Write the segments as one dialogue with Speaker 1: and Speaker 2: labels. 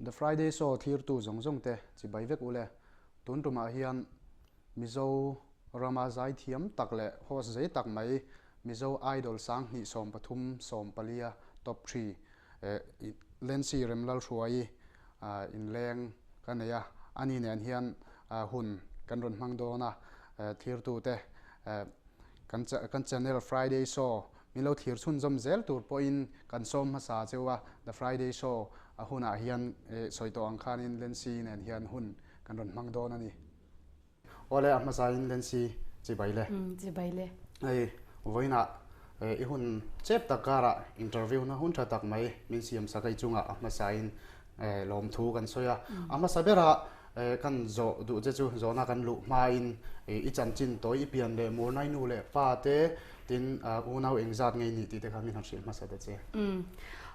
Speaker 1: The Friday Show thlirtu zawng zawng te chibai vek ule. Tun tumah hian Mizo rama zaithiam tak leh host zei tak mai Mizo Idol 20 13 14 top 3 Lancy Remlalhruaii inleng ka nei a, ani nen hian hun kan rawn hmang dawn a, thlirtute kan channel Friday Show min lo thlir chhunzawm zel tur pawhin kan sawm hmasa cheu a, The Friday Show a hunah hian sawi tawh ang khanin Lancy nen hian hun kan rawn hmang dawn a ni. Awle a hmasain Lancy chibai le.
Speaker 2: Umm chibai le.
Speaker 1: Hei vawiinah i hun chep tak karah interview na hun tha tak mai min siam sak a i chungah a hmasain lawmthu kan sawi a. A hmasa berah kan zawh duh che chu zawhna kan luh hmain i chanchin tawi i pian leh murnai nu leh pa te tin unau engzat ngei nih tih te kha min han hrilh hmasa ta che.
Speaker 2: Umm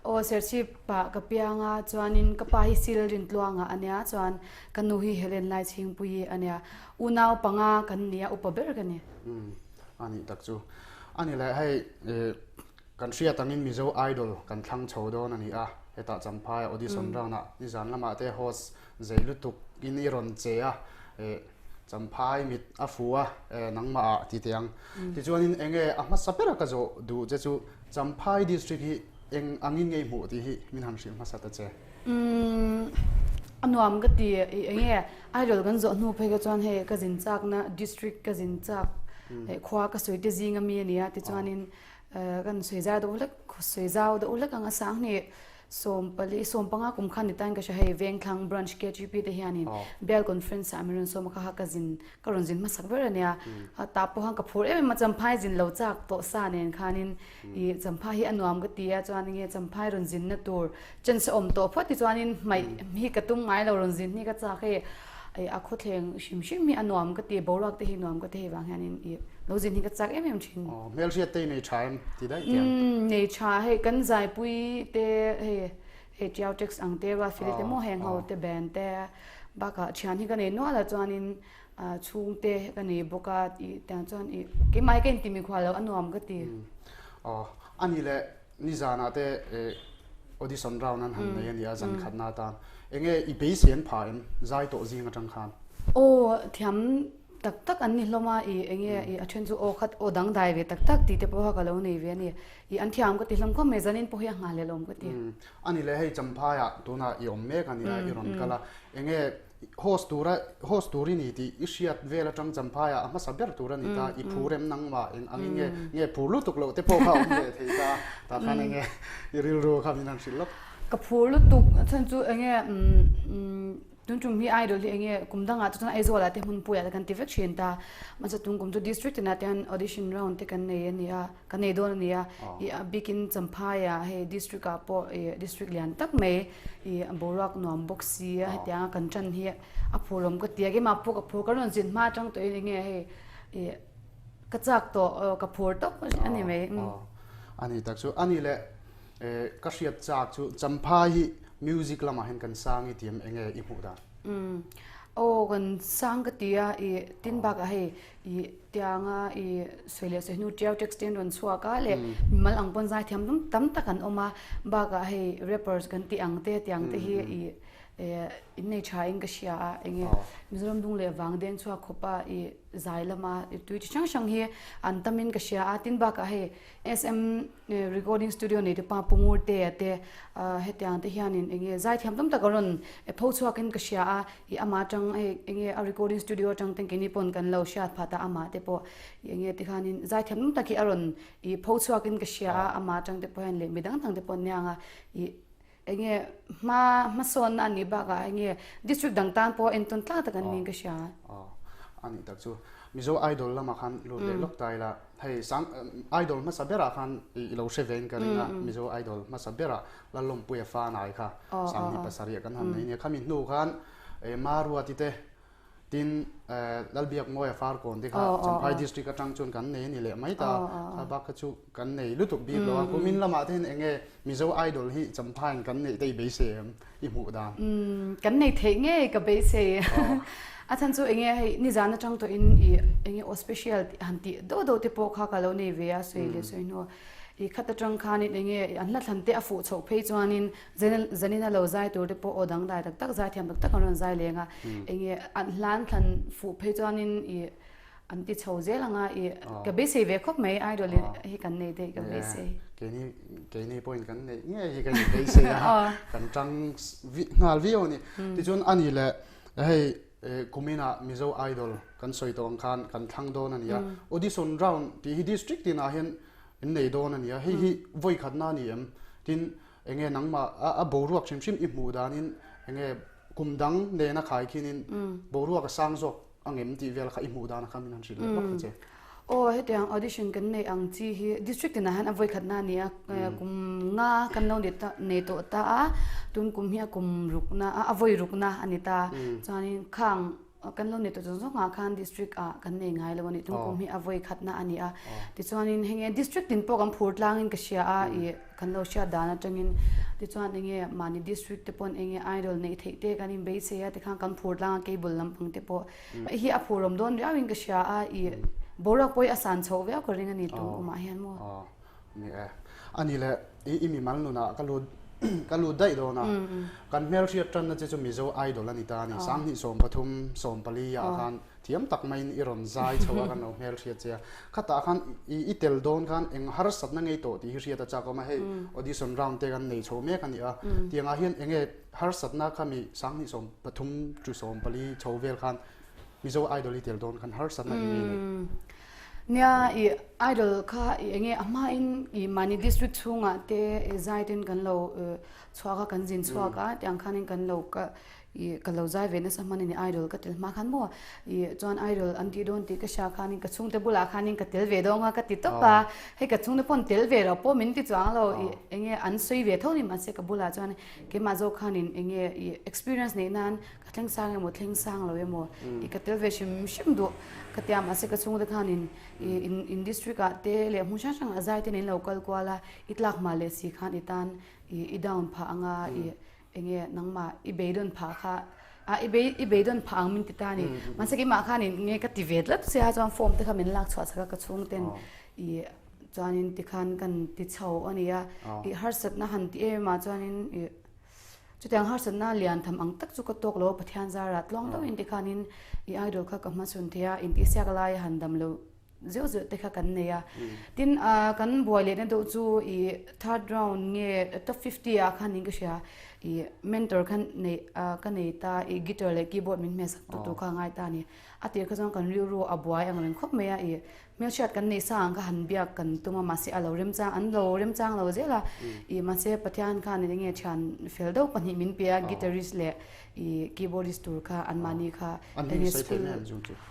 Speaker 2: aw Serchhip ah ka piang a chuanin ka pa hi Sil Rintluanga a nia chuan Ka nu hi Helen Laichhingpuii a nia. Unau panga kan nia, upa ber ka ni.
Speaker 1: Umm, a nih tak chu. A ni leh hei kan hriat angin Mizo Idol kan thlang chho dawn a ni a, hetah Champhaia audition round ah nizan lamah te host zei lutuk in i rawn che a, Champhai mit a fu a nangmah ah ti teh ang. Tichuanin enge a hmasa bera ka zawh duh che chu Champhai district hi eng angin nge i hmuh tih hi min han hrilh hmasa ta che.
Speaker 2: Umm a nuam ka ti i enge idol kan zawh hnu phei kha chuan hei ka zin chakna district ka zin chak eh khua ka sawi te zing ami ania tichuanin eh kan sawi zau deuh hlek sawi zau deuh hlek ang a sang hnih 14 15 kum khan ni tan ka hria hei Vengthlang branch KGP te hianin bial conference ah min rawn sawm a kha kha ka zin ka rawn zin hmasak ber ania tah pawh khan ka phur em em a Champhai zin lo chak tawh sa nen khanin I Champhai hi a nuam ka ti a, chuan enge Champhai rawn zinna tur chance a awm tawh phawt ti chuanin hmaih hi ka tum ngai lo rawn zin hi ka chak hei a khawthleng hrim hrim hi a nuam ka ti, boruak te hi nuam ka ti hei vang hianin i lo zin hi ka chak em em thin.
Speaker 1: Aw hmelhriat te i nei tha em ti daih tiang.
Speaker 2: Umm nei tha hei kan zaipui te hei hei Tiau Tax ang te Ruatfeli te maw heng ho te band te bakah thian hi ka nei nual a chuanin Chhungte ka nei bawk a tih tiang chuan ih keimah hi ka intimi khual lo a nuam ka ti.
Speaker 1: Aw a nih leh nizanah te audition round an han nei a nia zan khatna atan enge i beisei an pha em zai tawh zing atang khan?
Speaker 2: Aw thiam tak tak an ni hlawm a ih enge ih a then chu aw khat aw dangdai ve tak tak tih te pawh kha ka lo nei ve a ni ih an thiam ka ti hlawm khawp mai zanin pawh hi a nghah leh lawm ka ti.
Speaker 1: A nih leh hei Champhaiah tunah i awm mek a nia i rawn kal a enge Host tura host tur i ni tih i hriat vel atang Champhaiah a hmasa ber tur a ni ta, i phur em nangmah eng angin nge nge phur lutuk loh te pawh kha a awm leh thei ta, tah khan enge i rilru kha min han hrilh lawk.
Speaker 2: Ka phur lutuk chhan chu enge tun tum hi idol hi enge kum dangah te chuan Aizawlah te hmunpuiah te kan ti vek thin ta, mahse tun kum chu district tinah te hian audition round te kan nei a ni a. Ka nei dawn a nia, i a bikin Champhaiah hei district ah pawh i district lian tak mai i boruak nuam bawk si a hetianga kan tan hi a phur awm ka ti a, keimah pawh ka phur ka rawn zin hma atang tawhin enge hei i ka chak tawh ka phur tawp a ni mai.
Speaker 1: A ni tak chu a ni leh ka hriat chak chu Champhai hi music lamah hian kan sang i tih em enge i hmuh dan?
Speaker 2: Aw kan sang ka ti a i tin bakah hei I tianga i sawi leh sawi hnu tiau text te an rawn chhuak a leh mimal ang pawn zaithiam tam tam tak an awm a bakah hei rappers kan tih ang te tiang te hi i in nei tha in ka hria a enge Mizoram dung leh vang deng chhuak khawp a i zai lama i tui chi hrang hrang hi an tam in ka hria a tin bakah hei SM Recording studio nei te pa Pu Ngurtea te hetiang te hianin enge zaithiam tam tak a rawn pho chhuakin ka hria a, i amah atang hei enge a recording studio atang ten keini pawn kan lo hriat phat a amah te pawh i enge tikhanin zaithiam tam tak hi a rawn i pho chhuakin ka hria a, amah atang te pawh hian leh midang dang te pawh an nia ang a, i enge hma hmasawnna a nih bakah enge district dang tan pawh entawn tlak tak an niin ka hria.
Speaker 1: Aw a nih tak chu Mizo Idol lamah khan lut leh lawk ta ila hei sang Idol hmasa berah khan i lo hre ve in ka ring a Mizo Idol hmasa berah Lalawmpuia fa nai kha Sanghnih pasarih kan han nei nia khami hnu khan Maruati te Tin, Lalbiakmawia Farkawn te kha Champhai District atang chuan kan nei a ni leh mai ta. Kha bak kha chu kan nei lutuk bik lo a. Kumin lamah te hian eng nge Mizo Idol hi Champhaiin kan neih te i beisei em? I hmuh dan?
Speaker 2: Kan nei theih ngei ka beisei. A chhan chu eng nge hei nizan atang tawhin i eng nge aw special han tih deuh deuh te pawh kha ka lo nei ve a sawi leh sawi hnu. I khat atang khanin eng nge an hlathlan te a fuh chhoh phei chuanin Zanina lo zai tur te pawh aw dangdai tak tak zai thiam tak tak an rawn zai leng a. Eng nge an hla an thlan fuh phei chuanin i an ti chho zel ang a i ka beisei ve khawp mai idol hi kan nei daih ka beisei.
Speaker 1: Keini keini pawhin kan neih ngei hi kan beisei a kan tang nghal viau a ni. Tichuan a ni leh hei kuminah Mizo Idol kan sawi tawh ang khan kan thlang dawn a ni a. Audition round tih hi district tinah hian in nei dawn a ni a, hei hi vawi khatna a ni em? Tin, eng nge nangmah a boruak hrim hrim i hmuh danin eng nge kum dang nena khai khinin boruak a sang zawk ang em tih vel kha i hmuh dan a kha min han hrilh leh vak ta che.
Speaker 2: Aw, hetiang audition kan neih ang chi hi district tinah hian a vawi khatna a ni a, kum nga kan lo nei tawh ta a, tun kum hi a kum rukna a vawi rukna a ni ta. Chuanin khang Kan lo nei tawh zawng zawngah khan district ah kan nei ngai lo a ni. Tum kum hi a vawi khatna a ni a. Tichuanin hei nge district tin pawh kan phur tlangin ka hria a, ih kan lo hriat dan atangin tichuan eng nge mahni district te pawn eng nge idol neih theih te kan inbeisei a tikhan kan phur tlang a cable lampang te pawh hei hi a phur awm dawn riauin ka hria a, ih boruak pawh hi a san chhoh viau ka ring a ni tum kumah hian maw.
Speaker 1: Ni e. A ni le, i mimal nunah ka lut ka lut daih dawn a. Kan hmelhriat tanna che chu Mizo Idol a ni ta a ni. 20 13 14 ah khan thiam tak maiin i rawn zai chho a kan lo hmelhriat che a. Khatah khan i i tel dawn khan eng harsatna ngei tawh tih hi hriat a chak awm a. Hei audition round te kan nei chho mek a ni a. Tiangah hian eng nge harsatna kha mi 20 13 chu 14 chho vel khan Mizo Idol i tel dawn khan harsatna eng nge nei?
Speaker 2: Nia i idol kha i enge a hmain i mahni district chhungah te zai ten kan lo chhuak a kan zin chhuak a tiang khanin kan lo ka i ka lo zai ve nasa hman a ni idol ka tel hma khan maw i chuan idol an tih dawn tih ka hria khanin ka chhungte bulah khanin ka tel ve dawn a ka ti tawp a hei ka chhungte pawn tel ve loh pawh min ti chuang lo i enge an sawi ve tho ni mahse ka bulah chuan keimah zawk khanin enge i experience neih nan Ka thleng sang emaw thleng sang lo emaw i ka tel ve hrim hrim duh ka tia mahse ka chhungte khanin i in in district ah te leh hmun hrang hrang ah zai ten in lo kal kual a i tlak hma leh si khan i tan i i down phah anga i enge nangmah i beidawn phah kha a i bei i beidawn phah ang min ti ta a ni mahse keimah khanin nge ka ti ve tlat sia chuan form te kha min lak chhuah sak a ka chhungten i chuanin tikhan kan ti chho a ni a i harsatna han ti em em ah chuanin i Chutiang harsatna lian tham ang tak chu ka tawk lo a, Pathian zarah tluang deuhin tikhanin i idol kha ka hmachhawn thei a, intihsiak laia han dam lo zeuh zeuh te kha kan nei a. Tin, kan buai lehna deuh chu i third round nge top 50 ah khan in ka hria, i mentor kha nei ka nei ta, i guitar leh keyboard min hmehsak tu tur kha a ngai ta a ni. A tir kha chuan kan rilru a buai ang reng khawp mai a, i Hmelhriat kan neih sa ang kha han biak kan tum a, mahse a lo remchang, an lo remchang lo zel a, ih mahse Pathian khan eng nge thian fel deuh pahnih min pe a, guitarist leh ih keyboardist tur kha anmahni kha eng nge school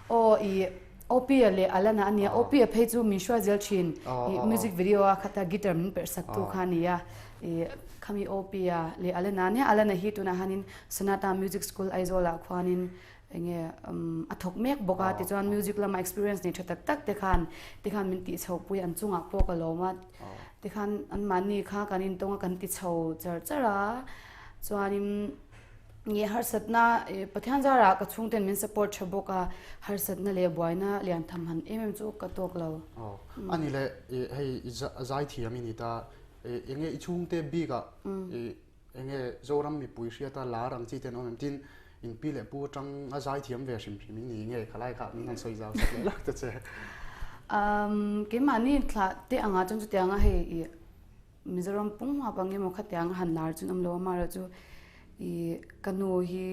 Speaker 2: aw ih Opie leh Alana a nia, Opie phei chu min hruai zel thin, ih music video a khata guitar min perh sak tu kha a nia, ih khami Opie leh Alana a nia, Alana hi tunah hianin Sonata Music School Aizawl ah khuanin Enge a thawk mek bawk a tichuan music lama experience nei tha tak tak te khan tikhan min tih chho pui an chungah pawh ka lawm a tikhan anmahni kha kan intawng a kan ti chho char char a chuanin nge harsatna Pathian zarah ka chhungten min support tha bawk a harsatna leh buaina lian tham han em em chu ka tawk lo.
Speaker 1: Ani leh hei zaithiam i ni ta enge i chhungte bikah Enge Zoram mipui hriata lar ang chi te an awm em? Tin, in pi leh pu atang a zai thiam ve hrim hrim in ni nge? Khalai kha min han sawi zau sak leh lak ta che.
Speaker 2: Umm keimahni thlah te angah chuan chutianga hei i Mizoram pum huap ang emaw khatiang a han lar chu an awm lo a, amaherawh chu i ka nu hi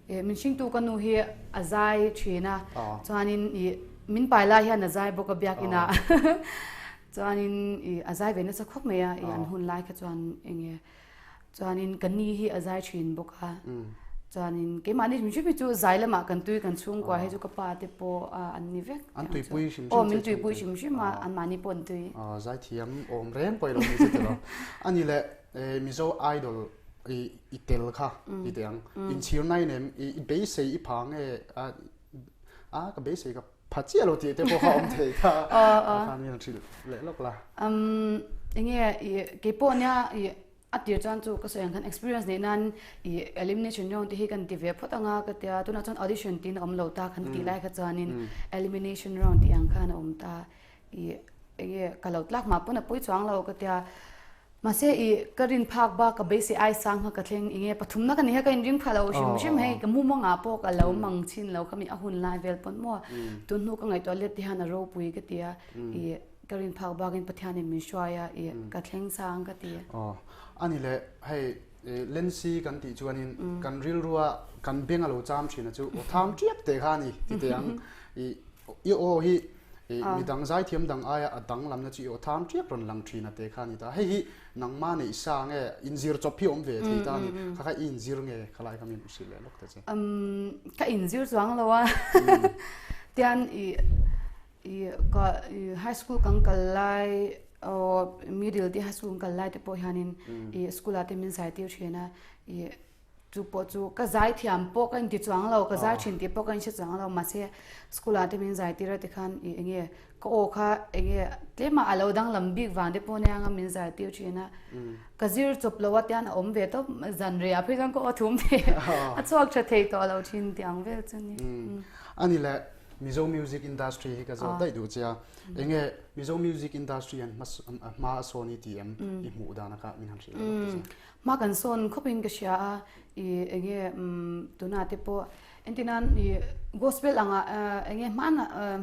Speaker 2: e min hringtu ka nu hi a zai thin a, chuanin i min pai lai hian a zai bawk a biakinah Chuanin i a zai ve nasa khawp mai a, i an hun lai kha chuan eng nge chuanin ka ni hi a zai thin bawk a, chuanin keimahni hrim hrim hi chu zai lamah kan tui kan chhungkua hi chu ka pa te pawh an ni vek.
Speaker 1: An tuipui hrim hrim.
Speaker 2: Aw min tuipui hrim hrim a, anmahni pawh an tui.
Speaker 1: Zai thiam awm reng pawh i lo ni che tilo. Ani leh Mizo Idol i tel kha i teh ang. Inchhirna i nem i beisei i pha nge a ka beisei ka Pha chiah lo tih te pawh kha awm thei kha a khan hian hrilh leh lawk la.
Speaker 2: Um enge i keipawh nia i a tir chuan chu ka sawi ang khan experience neih nan i elimination round te hi kan ti ve phawt anga ka tia tunah chuan audition tiin a awm lo ta kan tih lai kha chuanin elimination round tih ang khan a awm ta i. Enge ka lo tlak mah pawn a pawi chuang lo ka tia. Mahse i ka rin phak bak ka beisei ai sang kha ka thleng enge pathumna ka ni kha ka inring pha lo hrim hrim hei ka mumangah pawh ka lo mang chin lo khami a hun lai vel pawn maw tun hnu ka ngaihtuah let te hian a ropui ka tia i ka rin phak bakin Pathianin min hruai a i ka thleng sang ka ti.
Speaker 1: Aw ani le hei Lensi kan tih chuanin kan rilrua kan beng a lo cham thin a chu aw tham tiap teh kha a ni ti teh ang i i aw hi midang zaithiam dang aia a danglamna chu i aw tham tiap rawn lang thin a teh kha a ni ta. Hei hi nangma neih sa nge inzir chawp hi awm ve thei ta a ni. Kha kha i inzir nge khalai kha min hrilh leh lawk ta che.
Speaker 2: Ka inzir chuang lo a tian i I ka high school kan kal lai aw middle te high school kan kal lai te pawh hianin i school ah te min zai tir thin a i chu pawh chu ka zai thiam pawh ka inti chuang lo ka zai thin tih pawh ka inhre chuang lo mahse school ah te min zai tir a tikhan i enge ka aw kha enge tlem ah a lo danglam bik vang te pawh ania anga min zai tir thin a ka zir chawp lo a tian a awm ve tawp zan rei ah phei chuan ka aw thum thei a chhuak tha thei tawh lo thin tih ang vel chu a ni.
Speaker 1: Ani le Mizo music industry hi ka zawh daih duh che a, enge Mizo music industry hian hma a sawn i ti em? I hmuh dan a kha min han hrilh leh lawk ta che.
Speaker 2: Hma kan sawn khawp in ka hria a, i enge tunah te pawh entirnan i gospel anga enge hman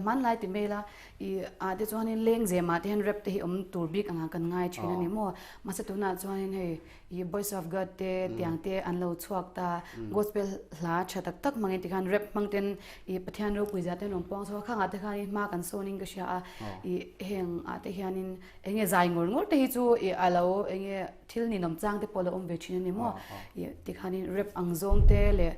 Speaker 2: hmanlai ti mai ila i ah te chuanin lengzem ah te hian rap te hi awm tur bik anga kan ngai thin a ni maw? Mahse tunah chuanin hei I Voice of God te tiang te an lo chhuak ta gospel hla tha tak tak hmangin tikhan rap hmang ten i Pathian ropui zia ten rawn puang chho a khangah te khanin hma kan sawn in ka hria a i heng ah te hianin enge zai ngawr ngawr te hi chu i a lo enge thil ninawm chang te pawh a lo awm ve thin a ni maw i tikhanin rap ang zawng te leh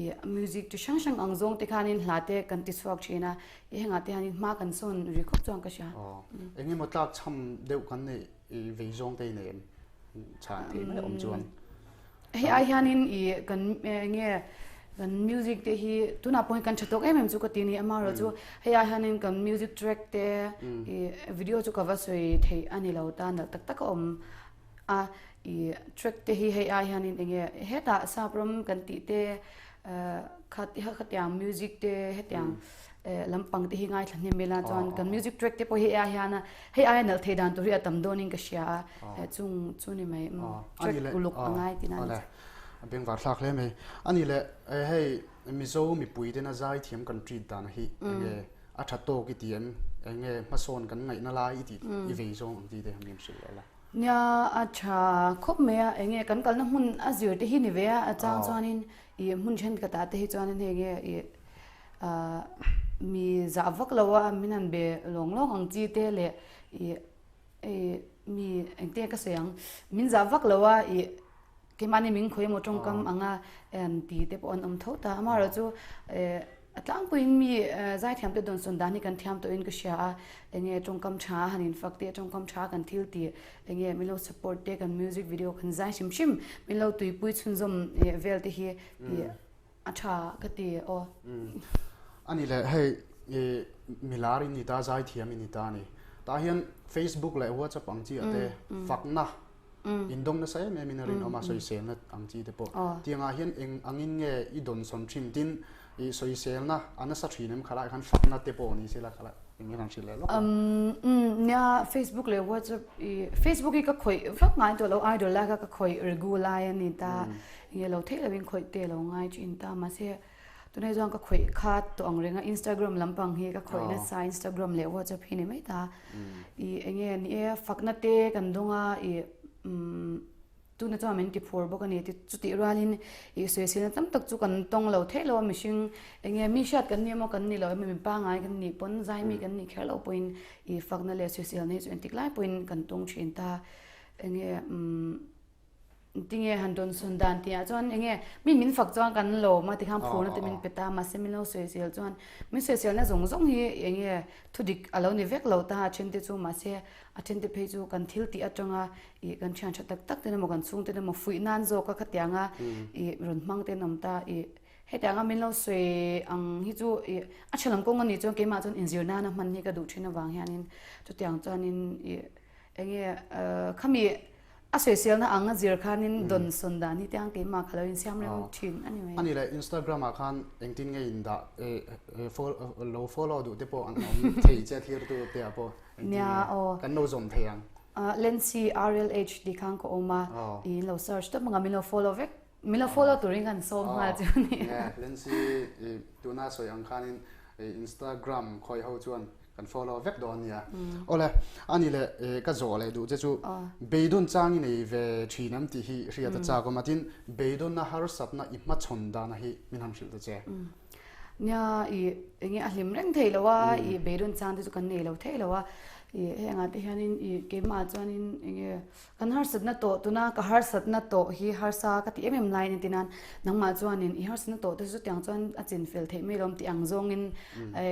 Speaker 2: i music chi hrang hrang ang zawng te khanin hla te kan ti chhuak thin a i hengah te hianin hma kan sawn ri khawp chuan ka hria.
Speaker 1: Engemaw tlak chham deuh kan neih I vei zawng te i nei em? Chhan thei mai awm chuan.
Speaker 2: Hei ai hianin i kan nge kan music te hi tunah pawh hi kan tha tawk em em chu ka ti ni amaherawh chu hei ai hianin kan music track te i video chu ka va sawi theih a ni lo ta nalh tak tak a awm a i track te hi hei ai hianin enge hetah sap ram kan tih te khatiang music te hetiang lampang te hi ngaithla hnem ila chuan kan music track te pawh hi ai hian hei aia nalh thei dan tur hi a tam dawnin ka hria a chung chu ni mai track uluk a ngai tina
Speaker 1: ni a bengvar thlak hle mai ani le hei Mizo mipui tena zai thiam kan treat dan hi enge a tha tawk i ti em enge hmasawn kan ngaihna lai i ti i vei zawng ang ti te han min hrilh leh la
Speaker 2: Nia a tha khawp mai a enge kan kalna hmun a zir te hi ni ve a a chang chuanin i hmun thenkhatah te hi chuanin hei enge i Mi zah vak lo a, min han be lawng lawng ang chi te leh i i mi engte ka sawi ang, min zah vak lo a i keimahni min khawi emaw tawngkam anga ti te pawh an awm tho ta. Amaherawh chu a tlangpuiin mi zaithiam te dawnsawn dan hi kan thiam tawhin ka hria a, enge tawngkam tha han infak te, tawngkam tha kan thil tih, enge min lo support te, kan music video kan zai hrim hrim min lo tuipui chhunzawm vel te hi i A tha ka ti aw.
Speaker 1: Ani leh hei i milar in ni ta zaithiam in ni ta ani. Tah hian Facebook leh WhatsApp ang chi ah te fakna indawng nasa em em in a rinawm a sawiselna ang chi te pawh. Tiangah hian eng angin nge i dawnsawn thin tin i sawiselna a nasa thin em khalai khan fakna te pawh ni sela khalai eng nge han hrilh leh lawk
Speaker 2: a. Nia Facebook leh WhatsApp i Facebook hi ka khawih vak ngai tawh lo idol lai kha ka khawih regu lai a ni ta. Nge lo theih loin khawih te lo ngai thin ta mahse tunah chuan ka khawih kha tawh ang reng a Instagram lampang hi ka khawih nasa Instagram leh WhatsApp hi ni mai ta i enge ni e fakna te kan dawng a i umm tuna chuan min ti phur bawk a ni chutih rualin i sawiselna tam tak chu kan tawng lo theih lo a mihring enge mi hriat kan ni emaw kan ni lo emaw mi pangngai kan nih pawn zai mi kan nih kher loh pawhin i fakna leh sawiselna hi chu engtik lai pawhin kan tawng thin ta enge umm. Tinge han dawn sun dan tih ah chuan enge mi min fak chuan kan lawm a tikhan phurna te min pe ta mahse min lo sawisel chuan min sawiselna zawng zawng hi enge thudik a lo ni vek lo ta a then te chu mahse a then te phei chu kan thil tih atanga ih kan thian tha tak tak ten emaw kan chhung ten emaw fuih nan zawk a khatianga ih rawn hmang te an awm ta ih hetianga min lo sawi ang hi chu ih a tha lam kawng a nih chuan keimah chuan inzir nana hman hi ka duh thin avang hianin chutiang chuanin ih enge khami. A sawiselna ang a zir khanin dawnsawn dan hi tiang keimah ka lo insiam reng thin a ni mai.
Speaker 1: A ni leh Instagram ah khan engtin nge in dah lo follow duh te pawh an awm thei che thirtu te ah pawh engtin nge kan lo zawm thei ang.
Speaker 2: Lency RLH tih khan ka awm a, in lo search tawp anga min lo follow vek, min lo follow turin kan sawm nghal chu a ni.
Speaker 1: Lency tuna sawi ang khanin Instagram khawi ho chuan Kan follow vek dawn nia. Awle, ani leh ka zawh leh duh che chu beidawn chang i nei ve thin am tih hi hriat a chak awm a, tin beidawnna harsatna i hmachhawn dana hi min han hrilh ta che.
Speaker 2: Nia, i enge a hlim reng thei lo a, i beidawn chang te chu kan nei lo thei lo a, i hengah te hianin i keimah chuanin enge Kan harsatna tawh tuna ka harsatna tawh hi harsa ka ti em em laiin entir nan nangmah chuanin i harsatna tawh te chu chutiang chuan a chin fel theih mai lawm tih ang zawngin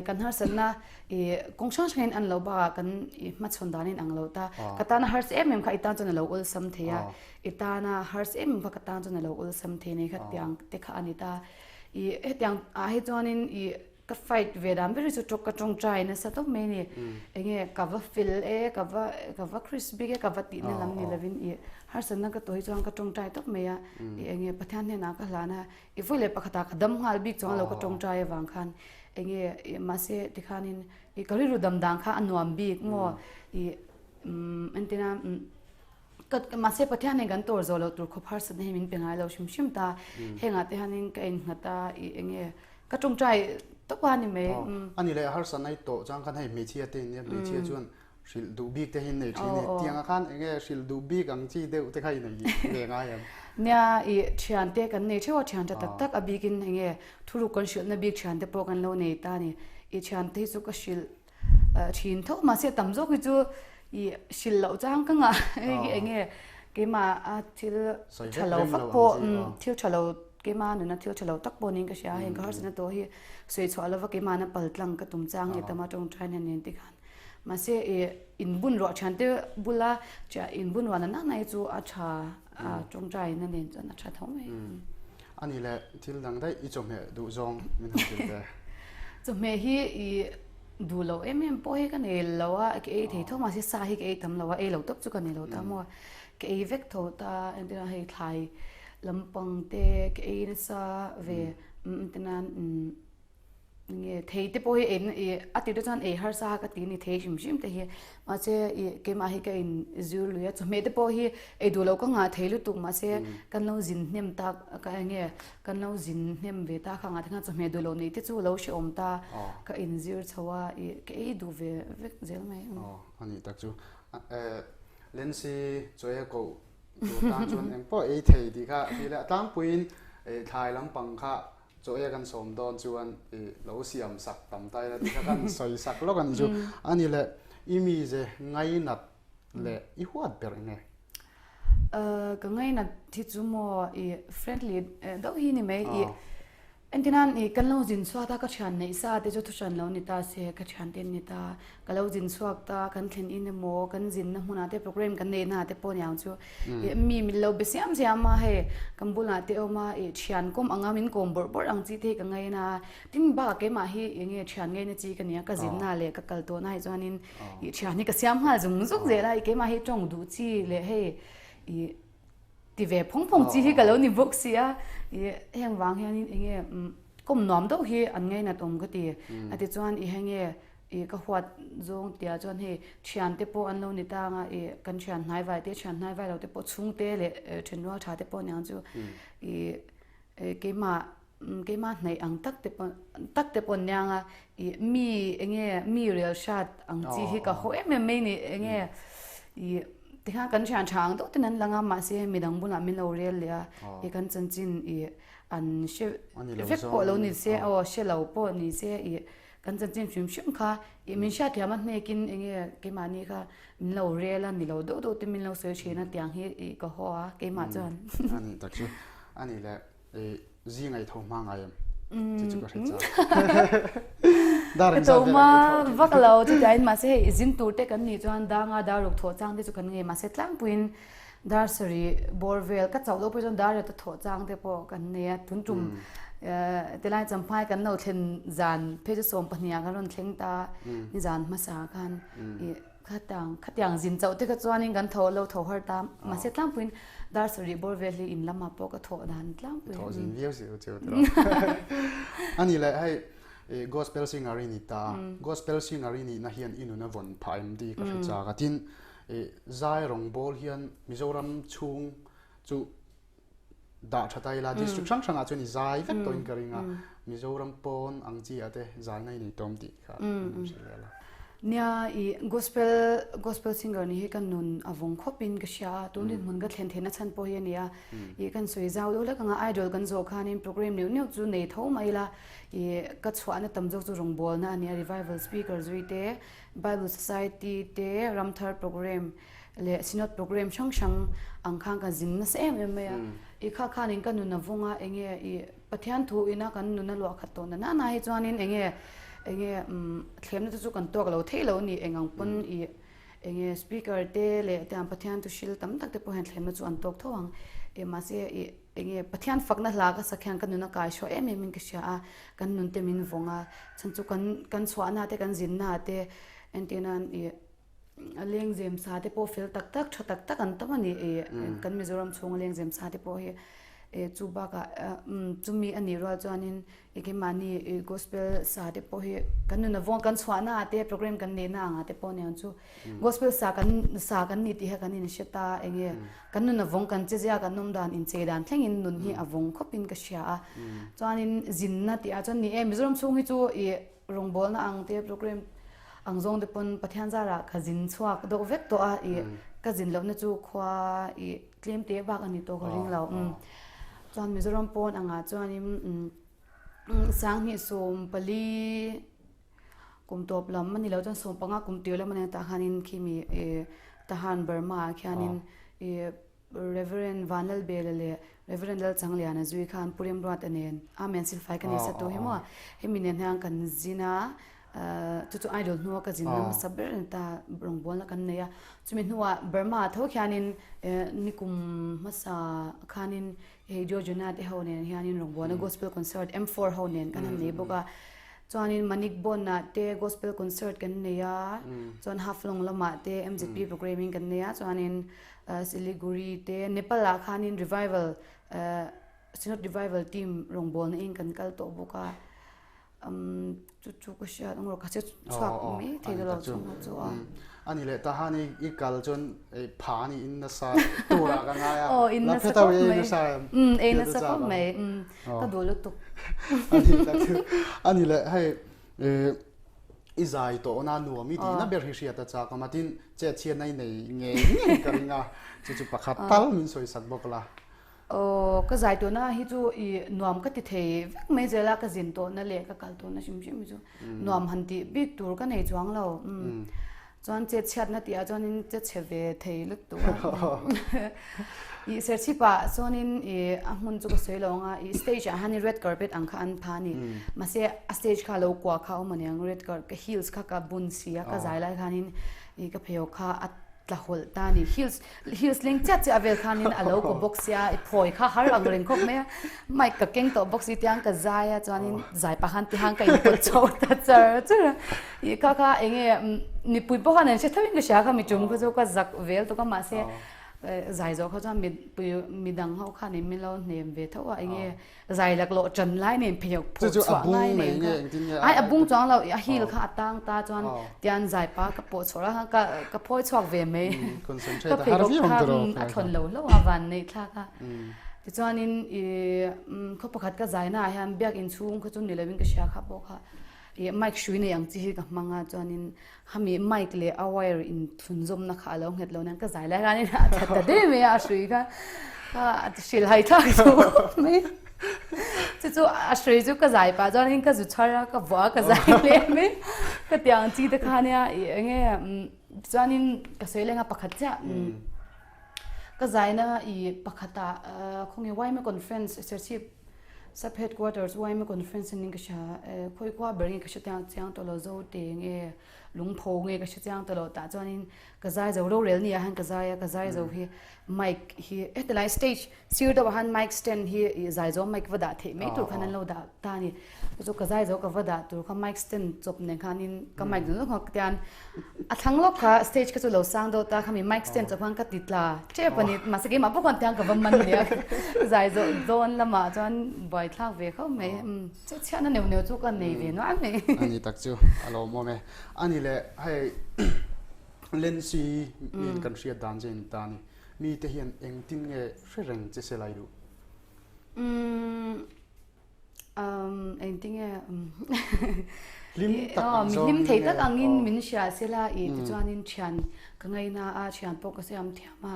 Speaker 2: kan harsatna i kawng hrang hrangin an lo bakah kan i hmachhawn danin ang lo ta. Ka tana harsa em em kha i tan chuan a lo awlsam thei a, i tana harsa em em kha ka tan chuan a lo awlsam thei nei kha tiang te kha a ni ta. I hetiang ah hi chuanin i Ka fight ve dan ber hi chu ka tawngtai nasa tawp mai a ni. Enge ka va fel e, ka va ka va Chris bik e, ka va tihna lam ni lovin i harsatna ka tawh hi chuan ka tawngtai tawp mai a. I enge Pathian hnenah ka hlan a, i vawi leh pakhatah ka dam nghal bik chuang lo ka tawngtai avang khan enge mahse tikhanin i ka rilru dam dan kha a nuam bik maw i entina Ka mahse Pathian nen kan tawr zawh loh tur khawp harsatna hi min pe ngai lo hrim hrim ta. Hengah te hianin ka innghat a, i enge ka tawngtai tawp a ni mai.
Speaker 1: A ni leh harsatna i tawh chuan khan hei hmeichhia te in nia, hmeichhia chuan hrilh duh bik te hi in nei thin a ni. Tiangah khan enge hrilh duh bik ang chi deuh te kha i nei ve ngai em?
Speaker 2: Nia, i thiante kan nei theuh a, thian tha tak tak a bikin enge thuruk kan hrilhna bik thiante pawh kan lo nei ta a ni. I thiante hi chu ka hrilh Thin tho mahse tam zawk hi chu i hrilh loh chang ka ngah hei hi eng nge keimah a thil tha lo vak pawh thil tha lo keimah nuna thil tha lo tak pawh niin ka hria heng ka harsatna tawh hi sawi chhuah lova keimah na pal tlang ka tum chang hi tama tawngtai nen nen te khan mahse i inbun ruah thian te bula inbun ruah na na hi chu a tha a tawngtai na nen chuan a tha tho mai.
Speaker 1: A ni leh thil dang daih i chawhmeh duh zawng min han hrilh ve.
Speaker 2: Chawhmeh hi i duh loh em em pawh hi ka nei lo a, ka ei thei tho mahse sa hi ka ei tam lo a, ei lo tawp chu ka nei lo ta maw. Ka ei vek tho ta entirah hei thlai lampang te ka ei nasa ve entirnan Nge thei te pawh hi ei i a tirh te chuan ei harsa ka ti a ni thei hrim hrim te hi mahse i keimah hi ka in zir lui a chawhmeh te pawh hi ei duh loh ka ngah thei lutuk mahse kan lo zin hnem tak ka eng nge kan lo zin hnem ve ta kha ngah te khan chawhmeh duh loh neih te chu lo hrehawm ta ka in zir chho a i ka ei duh ve vek zel mai.
Speaker 1: Aw a nih tak chu Lensi chaw koh tur tan chuan engpawh ei thei tih kha a ti leh a tlangpuiin thlai lampang kha Chaw e kan sawm dawn chuan i lo siam sak tam ta ila tih kha kan sawi sak lawk a ni chu. A ni leh i mize ngainat leh i huat ber eng nge?
Speaker 2: Ka ngainat hi chu maw i friendly deuh hi ni mai. I entirnan i kan lo zin chhuak ta ka thian neih sa te chu thuhran lo ni ta se ka thian te an ni ta. Ka lo zin chhuak ta kan thlen in emaw kan zinna hmunah te program kan neihna ah te pawh niang chu ih mi min lo be siam siam a hei kan bulah te awm a ih thian kawm anga min kawm bawrh bawrh ang chi te hi ka ngaina a tin bakah keimah hi eng nge thian ngaina chi ka nia ka zinna leh ka kal tawhna hi chuanin ih thian hi ka siam nghal zung zung zel a ih keimah hi tawng duh chi leh hei ih Ti ve phawng phawng chi hi ka lo ni bawk si a, i heng vang hianin eng nge kawm nuam deuh hi an ngainat awm ka ti. A ti chuan i heng nge i ka huat zawng tia chuan hei thian te pawh an lo ni ta anga i kan thian hnai vai te thian hnai vai lo te pawh chhungte leh thenrual tha te pawh aniang chu i keimah Keimah hnaih ang tak te pawn tak te pawn nia nga i mi enge mi rel hrat ang chi hi ka haw em em mai ni enge i tikhan kan thian tha ang deuh ten an lang a mahse midang bulah min lo rel leh a i kan chanchin i an hre vek pawh lo ni se aw hre lo pawh ni se i kan chanchin hrim hrim kha i min hriatthiam a hnekin enge keimahni kha min lo rel a ni lo deuh deuh te min lo sawi thin a tiang hi i ka haw a keimah chuan.
Speaker 1: A nih tak chu a nih leh. Zing ai tho hma ngai em? Chu chu ka hre chak.
Speaker 2: Dar engzat vel hma vak lo chutiangin mahse hei zin tur te kan nih chuan danga dar ruk thawh chang te chu kan ngei mahse tlangpuiin dar sarih bawr vel ka chauh loh pawh chuan dar riat a thawh chang te pawh kan nei a tun tum tilai champhai kan lo thlen zan phei chu 12 ah kan rawn thleng ta nizan hmasa khan i. Khatiang khatiang zin chauh te kha chuanin kan tho lo tho har ta mahse tlangpuiin dar sarih bawr vel hi in lamah pawh ka thawh dan tlangpui.
Speaker 1: Thawh zin viau si u chu tiraw. Ani leh hei gospel singer i ni ta gospel singer i nihna hian i nun a vawn phah em tih ka hre chak a tin zai rawngbawl hian Mizoram chhung chu dah tha ta ila district hrang hrangah chuan i zai vek tawhin ka ring a Mizoram pawn ang chi ah te zaina i nei tawm tih kha an hrilh leh la.
Speaker 2: Nia i gospel gospel singer nih hi ka nun a vawng khawp in ka hria a tun dinhmun ka thlen theihna chhan pawh hi a ni a i kan sawi zau deuh hlek anga idol kan zawh khanin program neuh neuh chu nei tho mai ila i ka chhuahna tam zawk chu rawngbawlna a ni a revival speaker zui te bible society te ramthar program leh Synod program hrang hrang ang khan ka zin nasa em em mai a. I kha khanin ka nun a vawng a, enge i Pathian thu ina kan nun a luah khat tawh na na na hi chuanin enge enge thlemna te chu kan tuak lo theih lo a ni. Eng ang pawn i enge speaker te leh tiang Pathian thu hril tam tak te pawh hian thlemna chu an tawk tho ang. E mahse i enge Pathian fakna hla ka sak hian ka nun a kai hruai em em in ka hria a, kan nun te min vawng a, chhan chu kan kan chhuahna te kan zinna te entirnan i A lengzem sa te pawh fel tak tak tha tak tak an tam a ni e kan Mizoram chhunga lengzem sa te pawh hi e chu bakah chumi a nih rual chuanin e keimahni gospel sa te pawh hi kan nuna vawng kan chhuahna ah te program kan neihna angah te pawh aniang chu gospel sa kan sa kan ni tih hi kan inhre ta enge kan nuna vawng kan che zia kan awm dan inchei dan thlengin nun hi a vawng khawpin ka hria a chuanin zinna tih ah chuan ni e Mizoram chhung hi chu ih Rawngbawlna ang te program ang zawng te pawn Pathian zarah ka zin chhuak deuh vek tawh a ih ka zin lohna chu khua ih tlem te bak a ni tawh ka ring lo. Chuan Mizoram pawn angah chuanin Sanghnih 14 kum tawp lam a ni lo chuan 15 kum tir lam a ni tah khanin khimi ih Tahan Burma ah khianin ih Rev. Vanlalbela leh Rev. Lalchangliana zui khan Pu Remruata nen Amen Silfai ka nei satu hi maw hemi nen hian kan zin a, chu chu idol hnua ka zin na hmasa ber a ni ta, rawngbawlna kan nei a, chumi hnuah Burma ah tho khianin nikum hmasa khanin hei Georgiana te ho nen hianin rawngbawlna gospel concert M4 ho nen kan han nei bawk a, chuanin Manik Bond ah te gospel concert kan nei a, chuan Haflong lamah te MZP programming kan nei a, chuanin Siliguri te Nepal ah khanin revival Synod revival team rawngbawlna in kan kal tawh bawk a chu chu ka hriat ang rawh ka che chhuak mai thei lo chung chu a
Speaker 1: ani leh ta han i kal chuan ei pha ni in nasa tura ka ngai a
Speaker 2: oh in nasa khawp mai um ei nasa khawp mai um ka duh lutuk
Speaker 1: ani ani leh hei I zai tawhna nuam i tihna ber hi hriat a chak a, matin chet chhiatna i nei ngei ngei ka ring a, chu chu pakhat tal min sawi sak bawk la.
Speaker 2: Aw, ka zai tawhna hi chu i nuam ka ti thei vek mai zel a, ka zin tawhna leh ka kal tawhna hrim hrim hi chu nuam han tih bik tur ka nei chuang lo. Chuan chet chhiatna tih ah chuanin che chhe ve thei lutuk a. I serchhip ah chuanin i a hmun chu ka sawi lo ang a, i stage ah hianin red carpet ang kha an pha a ni. Mahse a stage kha lo kuah kha a awm aniang red carpet ka heels kha ka bun si a, ka zai lai khanin i ka pheiawk kha a tla hawlh ta a ni. Heels Heels leng chiah chiah vel khanin a lo kaw bawk sia, i phawi kha har ang reng khawp mai a, mic ka keng tawh bawk si tiang ka zai a chuanin zai pah khan tihang ka inpawt chho ta char char a, i kha kha eng nge mipui pawh khan an hre tho in ka hria kha mi tum kha chu ka zak vel tuk a mahse zai zawh kha chuan mipui midang ho khan in min lo hnem ve tho a eng nge Zai laklawh ṭan lai nen pheiawk phawh chhuah ngai nen kha ai a bung chuang lo a heel kha a tang ta chuan tian zai pa ka pawh chhuah a ka ka phawi chhuak ve mai ka pheiawk kha a thawn lo hlauh a van neih thlak a tichuanin i khaw pakhat ka zai naah hian biakin chhung kha chu ni lovin ka hria kha pawh kha ih mic hrui nei ang chi hi ka hmang a chuanin Hami mic leh a wire in thlunzawmna kha a lo nghet lo nen ka zai lai khanin a that ta deuh mai a, a hrui kha a hrilh hai thlak chu mai. Chu chu a hrui chu ka zai pah chuanin ka zu chhar a, ka vuah a ka zai leh mai. Ka ti ang chi te kha nia ih eng nge chuanin ka sawi leng a pakhat chiah ka zaina ih pakhatah khawnge yma conference Serchhip Sub Headquarters yma conference anin ka hria khawi khua ber nge ka hre chiang tawh lo Zote nge. lungpho nge ka hre chiang ta lo tah chuanin ka zai zo rorel ni ah hian ka zai a ka zai zo hi mic hi hetilai stage sir deuh ah hian mic stand hi ih zai zo mic va dah theih mai tur khan an lo dah ta a ni chu chu ka zai zo ka va dah tur kha mic stand chawp nen khanin ka mic zawng zawng kha tian a thlang lawk kha stage kha chu lo sang deuh ta khami mic stand chawp khan ka ti tla tep a ni mahse keimah pawh khan tiang ka va man nia zai zawh dawn lamah chuan buaithlak ve khawp mai che chhiatna neuh neuh chu ka nei ve nual mai.
Speaker 1: Ani tak chu a lawmawm e. Ani leh hei Lency in kan hriat dan che in ta a ni. Mite hian engtin nge hre reng che se lai duh?
Speaker 2: Umm engtin nge
Speaker 1: Hlim tak ang
Speaker 2: zawng hlim thei tak angin min hria sela i tichuanin thian ka ngaina a thian pawh ka siam thiam a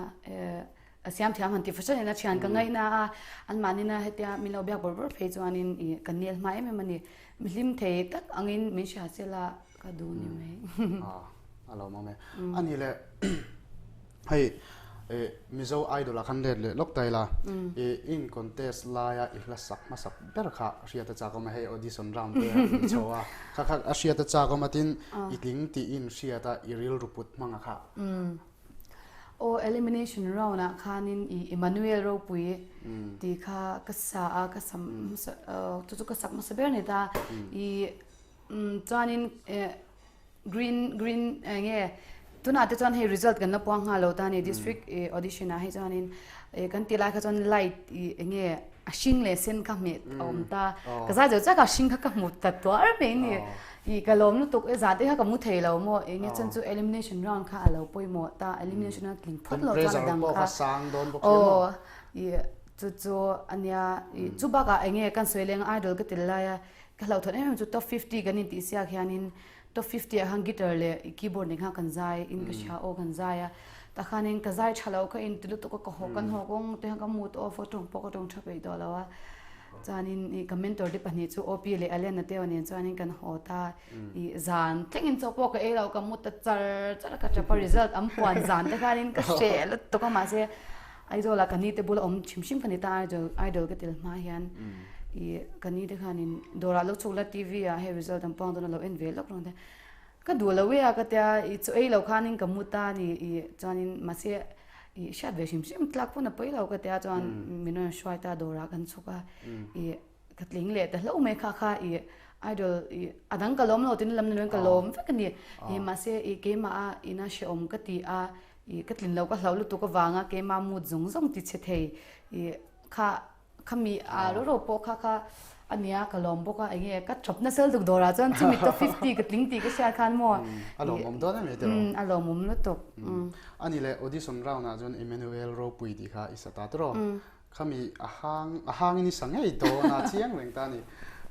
Speaker 2: a siam thiam han ti fahran ina thian ka ngaina a anmahnina hetia min lo biak bawrh bawrh phei chuanin i ka nel hma em em a ni mi hlim thei tak angin min hria sela ka duh ni mai.
Speaker 1: A lo mawm e. Ani leh hei Mizo Idol ah khan let leh lawk ta ila i in contest laia i hla sak hmasak ber kha hriat a chak awm a hei audition round te a in chho a kha kha a hriat a chak awm a tin i tling tih in hriat a i rilru put hmang a kha.
Speaker 2: Aw elimination round ah khanin i Emmanuel Ropui tih kha ka sa a ka sam chu chu ka sak hmasa ber a ni ta i chuanin Green green eng nge tunah te chuan hei result kan la puang nghal lo ta a ni district ih audition ah hei chuanin ih kan tih lai kha chuan light ih eng nge a hring leh sen kha hmeh a awm ta ka zai zo chiah kha a hring kha ka hmu ta tuar mai a ni ih ka lawm lutuk e zah te kha ka mu thei lo maw eng nge chuan chu elimination round kha a lo pawimawh ta elimination a tling phawt lo chuan a dang kha aw ih chu chu a nia ih chu bakah eng nge kan sawi leng idol ka tel lai a Ka hlauhthawn em em chu top 50 kan intih siak hianin top 50 ah khan guitar leh keyboard nen khan kan zai in ka hria aw kan zai a tah khanin ka zai tha lo ka inti lutuk a ka haw kan haw kawng te khan ka mood off a tawng pawh ka tawng tha peih tawh lo a chuanin ih ka mentor te pahnih chu OP leh Alena te aw nen chuanin kan haw ta ih zan thlengin chaw pawh ka ei lo ka mu ta char char a ka tap a result an puan zan te khanin ka hreh lutuk a mahse Aizawl ah ka ni te bula awm hrim hrim ka ni ta Idol Idol ka tel hma hian i ka ni te khanin dawrah lo chhuk la TV ah hei result an puang dawn a lo en ve lawk reng te ka duh lo e a ka tia i chaw ei lo khanin ka mu ta ni i chuanin mahse i hriat ve hrim hrim tlak pawn a pawi lo ka tia chuan min rawn hruai ta dawrah kan chhuk a i ka tling leh ta hlauh mai kha kha i Idol i a dang ka lawm lo tin lam ni ka lawm vek a ni i mahse i keimah a ina hrehawm ka ti a I ka tlin lo ka hlauh lutuk avanga keimah mood zawng zawng ti chhe thei i kha khami a ro ro pawh kha kha a nia ka lawm bawk a enge ka chawp nasa lutuk dawrah chuan chumi top 50 ka tling tih ka hriat khan maw
Speaker 1: A lawmawm dawn em tiraw?
Speaker 2: A lawmawm lutuk.
Speaker 1: Ani leh audition round ah chuan Emmanuel Ropui tih kha i sa ta tiraw? Khami a hang a hangin i sa ngei dawn a chiang reng ta a ni.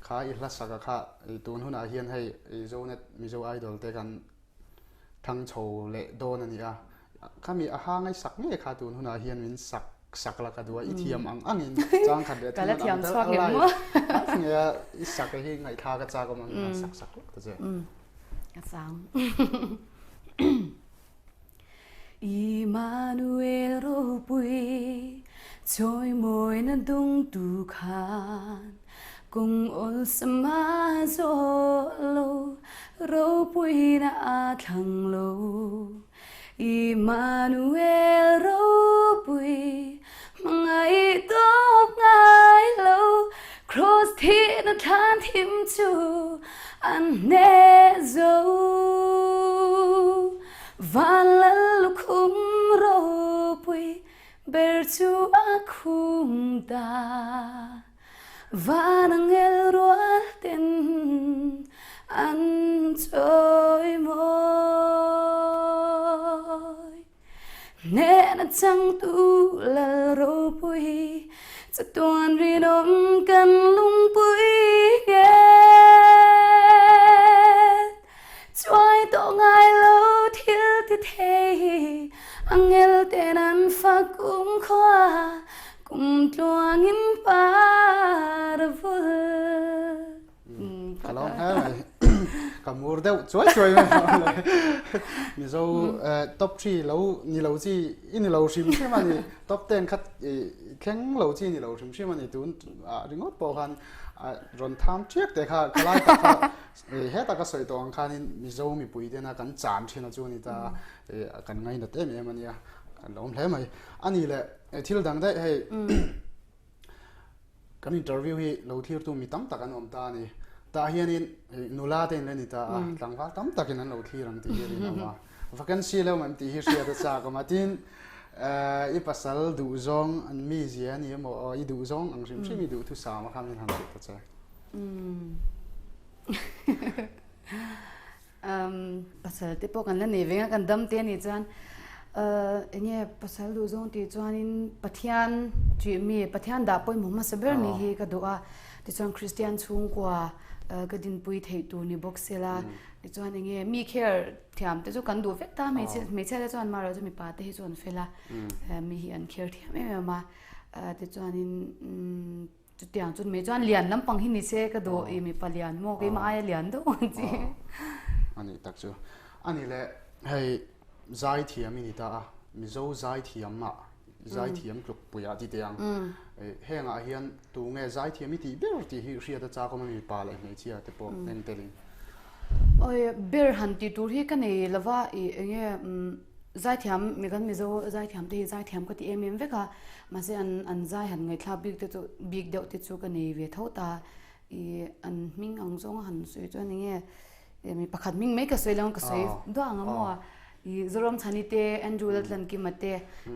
Speaker 1: Kha i hla saka kha tun hunah hian hei Zonet Mizo Idol te kan thang chho leh dawn a ni a, khami a ha ngaihsak ngei kha tun hunah hian min sak sak la ka duh a, i thiam ang angin chang khat leh thil an ang tel a lai nge a i sak hi ngaihthlak a chak awm ang sak sak lawk ta che.
Speaker 2: Ka sang. Immanuel ropui chawimawina dungtu khan Kung awlsam a zawh lo, ropuina a thlang lo. Immanuel ropui, hmangaih tawp ngai lo. Kraws thihna thlan thim chu an hneh zo. Van lal lukhum ropui ber chu a khum ta. Van angel rual ten an chawi mawi. Hnehna changtu lal ropui chatuan rinawm kan lungpui nge. Chuai tawh ngai lo thil ti thei angel ten an fak kum khua kum tluangin par vul.
Speaker 1: Ka lawm hle mai. Ka mur deuh chuai chuai mai a le. Mizo top 3 lo ni lo chi i ni lo hrim hrim a ni. Top 10 khat i thleng lo chi ni lo hrim hrim a ni. Tun ah ringawt pawh khan rawn tham ṭiak te kha khalai tak kha heta ka sawi tawh ang khanin Mizo mipui tena kan chan ṭhin a chu a ni ta a, kan ngainat em em a nia. Kan lawm hle mai. A ni le thil dang daih hei. Kan interview hi lo thlirtu mi tam tak an awm ta a ni. Tah hianin nula te in la ni ta a, tlangval tam takin an lo thlir ang tih hi a rinawm a. Vacancy lo awm tih hi hriat a chak awm a. Tin, i pasal duhzawng an mizia a ni emaw aw i duhzawng ang hrim hrim i duhthusam a kha min han hrilh ta che.
Speaker 2: Pasal te pawh kan la nei ve a, kan dam te a nih chuan eng nge pasal duh zawng tih chuanin Pathian tih mi, Pathian dah pawimawh hmasa ber nih hi ka duh a, tichuan Kristian chhungkua ka dinpui theih tur ni bawk sela, tichuan eng nge mi care thiam te chu kan duh vek ta a, hmeichhia hmeichhia te chuan marawh chu mipa te hi chu an fel a, mi hi an care thiam em em a, tichuanin. Chutiang chu mai chuan lian lampang hi ni se ka duh i mipa lian maw keimah aia lian deuh ang chi.
Speaker 1: A nih tak chu. A nih le hei zaithiam i ni ta a, Mizo zaithiam ah zaithiam tluk pui ah ti teh ang. Hengah hian tu nge zaithiam i tih ber tih hi hriat a chak awm a mipa leh hmeichhia te pawh en telin.
Speaker 2: Awi ber han tih tur hi ka nei lova i enge Zaithiam, mi kan Mizo zaithiam te hi zaithiam ka ti em em vek a, mahse an an zai han ngaihthlak bik te chu bik deuh te chu ka nei ve tho ta. Ih an hming ang zawng a han sawi chuan eng nge ih mi pakhat hming mai ka sawi lo ang ka sawi duah ang a maw a. Ih Zoramchhani te, Andrew Laltlankima te,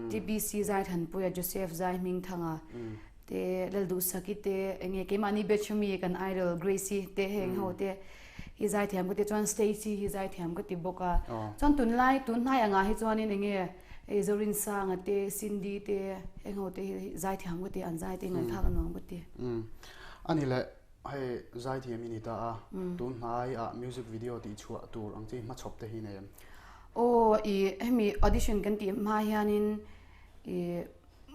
Speaker 2: TBC Zaithanpuia, Joseph Zaihmingthanga te, Lalduhsaki te, eng nge keimahni batch ami kan idol Grace-i te heng ho te. Hi zaithiam ka ti chuan Stacy hi zaithiam ka ti bawk a. Chuan tunlai tunhnai angah hi chuanin eng nge hei Zorinsanga te Cindy te heng ho te hi zaithiam ka ti an zai te ngaihthlak a nuam ka ti.
Speaker 1: Ani leh hei zaithiam i ni ta a, tunhnai ah music video tih chhuah tur ang chi hmachhawp te hi nei em?
Speaker 2: Aw i hemi audition kan tih hma hianin i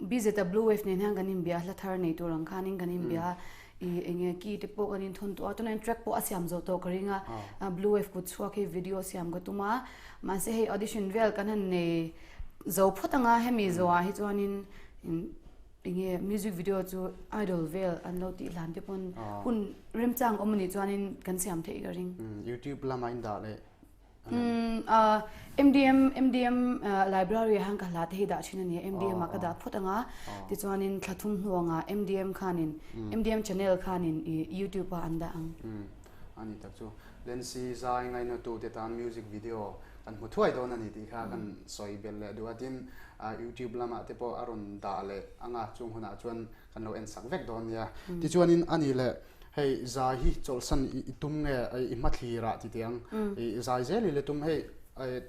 Speaker 2: BZW Wave nen hian kan inbia a, hla thar nei tur ang khanin kan inbia a, ih eng nge key te pawh kan inthawn tawh a, tunah hian track pawh a siam zawh tawh ka ring a, Blue Wave kut chhuak hi video siam ka tum a, mahse hei audition vel kan han nei zo phawt ang a, hemi zawhah hi chuanin eng nge music video chu idol vel an lo tih hlan te pawn hun remchang awm a nih chuanin kan siam theih ka ring.
Speaker 1: YouTube lama indah leh
Speaker 2: MDM MDM library ah hian ka hla te hi dah thin a ni a, MDM ah ka dah phawt ang a, tichuanin thla thum hnu angah MDM khanin MDM channel khanin ih YouTube ah an dah ang.
Speaker 1: A ni tak chu. Lency zai ngainatu te tan music video kan hmu thuai dawn a ni tih kha kan sawi belh leh duh a, tin YouTube lamah te pawh a rawn dah leh ang a, chung hunah chuan kan lo en sak vek dawn nia. Tichuanin a ni leh Hei zai hi chawlhsan i tum nge i hmathlir ah ti teh ang. I zai zel i la tum hei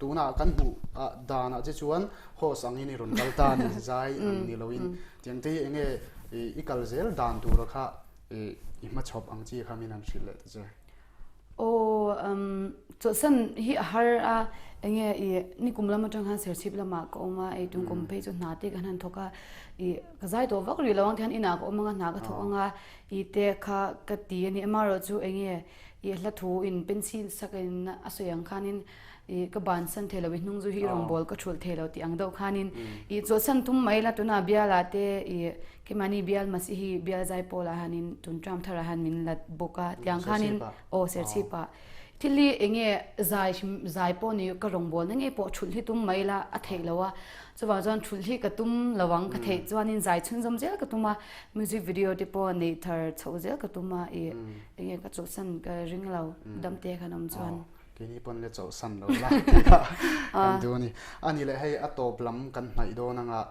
Speaker 1: tunah kan hmuh danah che chuan host angin i rawn kal ta a ni zai ang ni loin tiang te hi enge i kal zel dan tura kha i hmachhawp ang chi kha min han hrilh leh ta che.
Speaker 2: Aw chawlhsan hi a har a enge i nikum lam atang khan serchhip lamah ka awm a ei tum kum phei chu hna te kan han thawk a i ka zai tawh vak rih lo ang tihian inah ka awm anga hna ka thawk anga I te kha ka ti a ni. Amaherawhchu eng nge i hla thu in pencil sak in a sawi ang khanin i ka bansan thei lo, i hnung zu hi i rawngbâwl ka thulh thei lo tih ang deuh khanin i chawlhsan tum mai la tunah bialah te i keimahni bial Masihi bial Zaipawlah hianin tun term tharah hian min la bawk a tiang khanin aw Serchhipah Thil hi eng nge zai hrim zai pawh ni ka rawngbawlna ngei pawh thulh hi tum mai ila a theih lo a, chuvang chuan thulh hi ka tum lo ang ka theih chuanin zai chhunzawm zel ka tum a, music video te pawh neih thar chhoh zel ka tum a ih eng nge ka chawlhsan ka ring lo dam te khan awm chuan.
Speaker 1: Keini pawn le chawlhsan lo la tih kha kan duh a ni. A ni leh hei a tawp lam kan hnaih dawn anga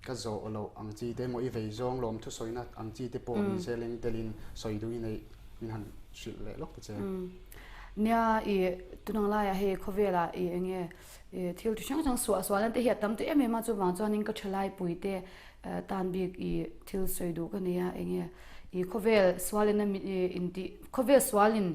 Speaker 1: ka zawh loh ang chi te emaw i vei zawng lawm thusawina ang chi te pawh ni se leng telin sawi duh i neih Min han hrilh leh lawk ta che.
Speaker 2: Nia i tunang laiah hei khawvelah i eng nge i thil chi hrang hrang suah sualna te hi a tam ta em em a, chuvang chuanin ka thalai pui te tan bik i thil sawi duh ka nei a, eng nge i khawvel sualin a i intih khawvel sualin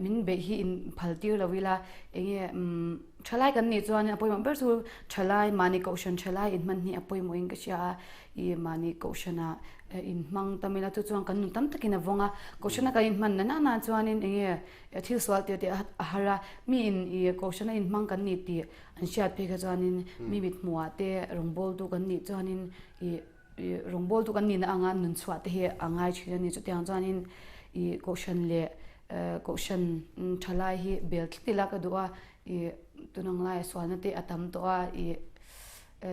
Speaker 2: min beih hi in phal tir lo ila eng nge umm thalai kan nih chuanin a pawimawh ber chu thalai mahni kohhran thalai inhman hi a pawimawhin ka hria a, i mahni kohhranah. inhmang tam ila chu chuan kan nun tam takin a vawng a, kohhrana kan inhman na nana chuanin eng nge thil sual tih tih a har a, mi in ih kohhrana inhmang kan nih tih an hriat phei kha chuanin mi mithmuhah te rawngbawltu kan nih chuanin ih ih rawngbawltu kan nihna anga nun chhuah te hi a ngai thin a ni. Chutiang chuanin ih kohhran leh kohhran thalai hi bel tlat ila ka duh a, ih tunang laia sualna te a tam tawh a ih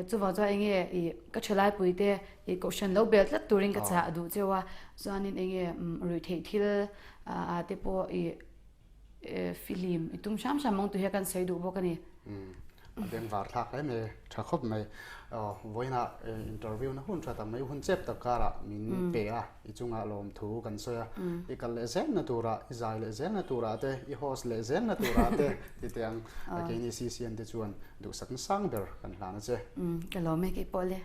Speaker 2: Chuvang chuan enge ih ka thalaipui te ih kohhran lo bel tlat turin ka chah duh cheu a, chuanin enge ruihtheih thil ah te pawh ih fihlim i tum hram hram ang tih hi kan sawi duh bawk a ni.
Speaker 1: A bengvar thlak hle mai, tha khawp mai. Vawiinah interview na hun tha tak mai, hun chep tak karah min pe a, i chungah lawmthu kan sawi a, i kal leh zelna turah, i zai leh zelna turah te, i host leh zelna turah te ti teh ang. Keini CCN te chuan duhsakna sang ber kan hlan a che.
Speaker 2: Ka lawm e keipawh le.